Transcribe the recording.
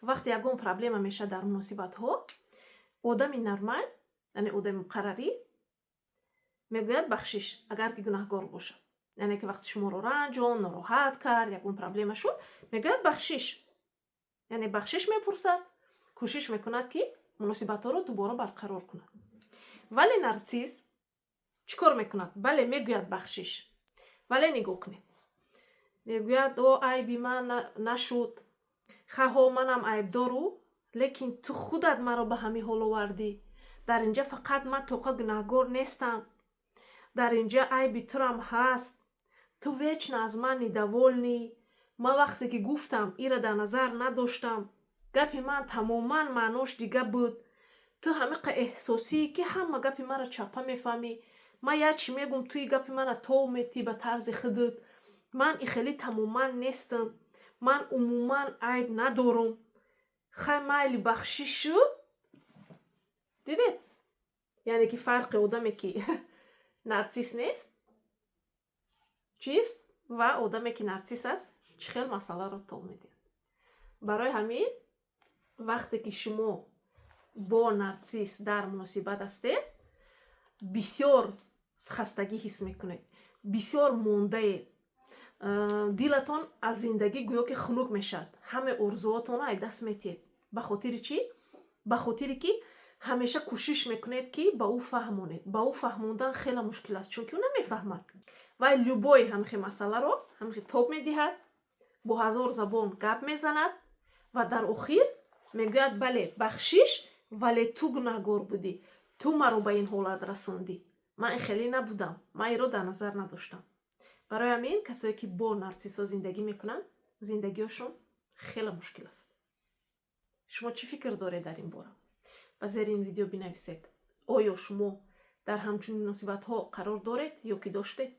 Вақте ягон проблема мешавад дар муносибатҳо, одами нормал, яъне одами муқаррарӣ, мегӯяд бахшиш, агар ки гунаҳгор бошад. Яъне ки вақте шуморо ранҷон, нороҳат кард, ягон проблема шуд, мегӯяд бахшиш, яъне бахшиш мепурсад, кӯшиш мекунад, ки муносибатҳоро дубора барқарор кунад. Вале нарсис чӣ кор мекунад? Бале, мегӯяд бахшиш, вале нигоҳ кунед, мегӯяд: «О, айби ман нашуд, хаҳо, манам айбдору, лекин ту худат маро ба ҳамин ҳол овардӣ. Дар инҷа фақат ман тоқа гунаҳгор нестам, дар инҷа айби турам ҳаст. Ту вечно аз ман недовольный. Ман вақте ки гуфтам, ира дар назар надоштам, гапи ман тамоман маънош дига буд. Ту ҳамиқа эҳсосӣ, ки ҳама гапи маро чаппа мефаҳмӣ. Ман як чӣ мегум, туи гапи мана тов метӣ ба тарзи худат. Ман и хеле тамоман нестам, ман умуман айб надорум. Хай, майли, бахшишу». Дидед, яъне ки фарқи одаме, ки нарсис нест, чист ва одаме, ки нарсис аст, чӣ хел масъаларо тов медиҳад. Барои ҳамин, вақте ки шумо бо нарсис дар муносибат ҳастед, бисёр хастагӣ ҳис мекунед, бисёр мондаед, дилатон аз зиндагӣ гӯё ки хунук мешавад, ҳаме орзуотонро ай даст метиҳед. Ба хотири чӣ? Ба хотире ки ҳамеша кӯшиш мекунед, ки ба ӯ фаҳмонед. Ба ӯ фаҳмондан хеле мушкил аст, чунки ӯ намефаҳмад. Вай любой ҳамихе масъаларо ҳамихе тоб медиҳад, бо ҳазор забон гап мезанад ва дар охир мегӯяд: «Бале, бахшиш, вале ту гунаҳгор будӣ, ту маро ба ин ҳолат расондӣ, ман ин хеле набудам, ман инро дар назар надоштам». Барои ҳамин, касое ки бо нарсисҳо зиндагӣ мекунанд, зиндагиашон хеле мушкил аст. Шумо чӣ фикр доред дар ин бора? Ба зери ин видео бинависед. Оё шумо дар ҳамчунин муносибатҳо қарор доред ё ки доштед?